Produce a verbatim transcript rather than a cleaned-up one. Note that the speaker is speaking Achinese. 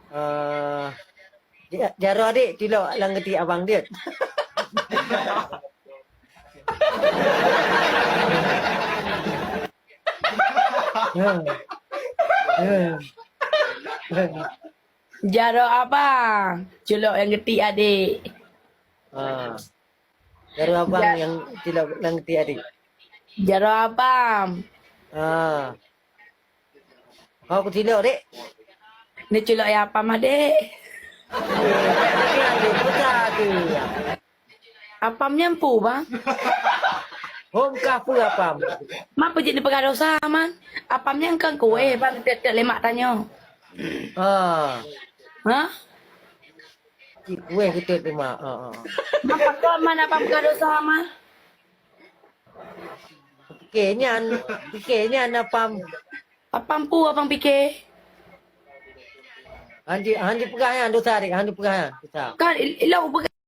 Eh, ja-, jaroe adik tilok lam geuti abang deuh. Ha. Ha. Jaroe abang, culok nyang geuti adik. Ha. Jaroe abang nyang tilok lam geuti adik. Jaroe abang. Ha. Ho kutilok dek. Ni culok ya apam adik. Tapi adik pecah tu. Apam nyan pu bang. Hom kah pu apam. Ma peucit dipeugah dosa man. Apam nyan kan kueh bang tiep-tiep lemak tanyoe. Ha. Ha? Cik kueh kita tu mak. Ha, ha. Ma pakon man apam peugah dosa man. Oke nyan. Oke nyan apam. Apam pu apam pike. Hanji hanji peugah nyan dosa dek. Hanji peugah nyan dosa. Kan il- ilok peugah